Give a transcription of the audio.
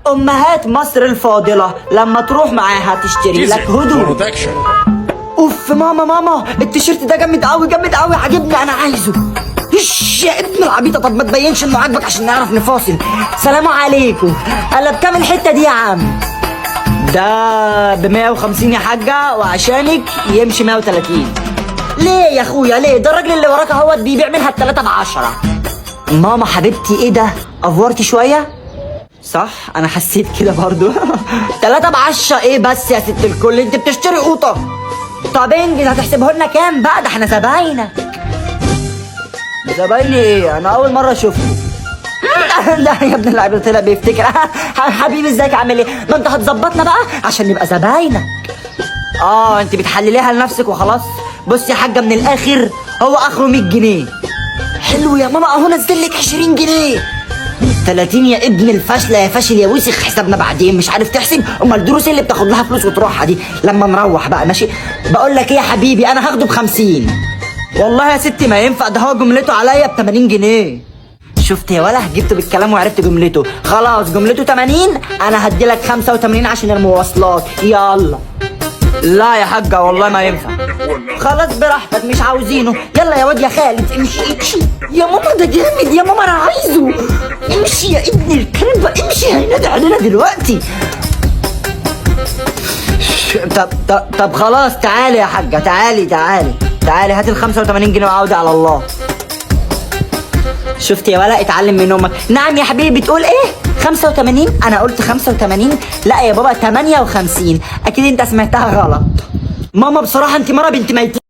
امهات مصر الفاضلة لما تروح معاها تشتري لك هدوم. Production. اوف ماما ماما، التيشيرت ده جامد قوي جامد قوي، عاجبني انا عايزه. ايش يا ابن العبيطه، طب ما تبينش انه عاجبك عشان نعرف نفاصل. سلام عليكم. هلا بكام الحتة دي يا عم؟ ده ب 150 يا حاجة، وعشانك يمشي 130. ليه يا اخويا ليه؟ ده الراجل اللي وراك اهوت بيبيع منها التلاتة ب10. ماما حبيبتي ايه ده؟ افورتي شوية؟ صح، انا حسيت كده برضو. 3 ب10 ايه بس يا ست الكل، انت بتشتري قوطه؟ طب انجز، هتحسبه لنا كام بقى؟ ده احنا زباينك. زبايني ايه؟ انا اول مرة اشوفه. لا يا ابن اللعيبة طلع بيفتكر. حبيبي ازيك عامل ايه؟ ما انت هتظبطنا بقى عشان نبقى زباينك. اه انت بتحلليها لنفسك وخلاص. بص يا حاجة، من الاخر هو اخره 100 جنيه. حلو يا ماما، اهو نزل لك 20 جنيه. 30 يا ابن الفاشلة، يا فاشل يا وسخ، حسابنا بعدين. مش عارف تحسب؟ امال الدروس اللي بتاخد لها فلوس وتروحها دي لما نروح بقى. ماشي. بقول لك ايه يا حبيبي، انا هاخده ب 50. والله يا ستي ما ينفع، ده هو جملته عليا ب 80 جنيه. شفت يا ولا، جبته بالكلام وعرفت جملته. خلاص جملته 80، انا هدي لك 85 عشان المواصلات. يلا. لا يا حاجة والله ما ينفع. خلاص براحتك، مش عاوزينه. يلا يا واد يا خالد، امشي امشي. يا ماما ده جامد يا ماما، انا عايزه. امشي يا ابن الكلب امشي، هينادي علينا دلوقتي. طب طب طب خلاص، تعالي يا حاجة، تعالي تعالي تعالي، هات ال 85 جنيه وعودي على الله. شفت يا ولا، اتعلم من امك. نعم يا حبيبي، بتقول ايه؟ 85؟ انا قلت 85؟ لا يا بابا 58، اكيد انت سمعتها غلط. ماما بصراحة انت مرة بنت ميتين.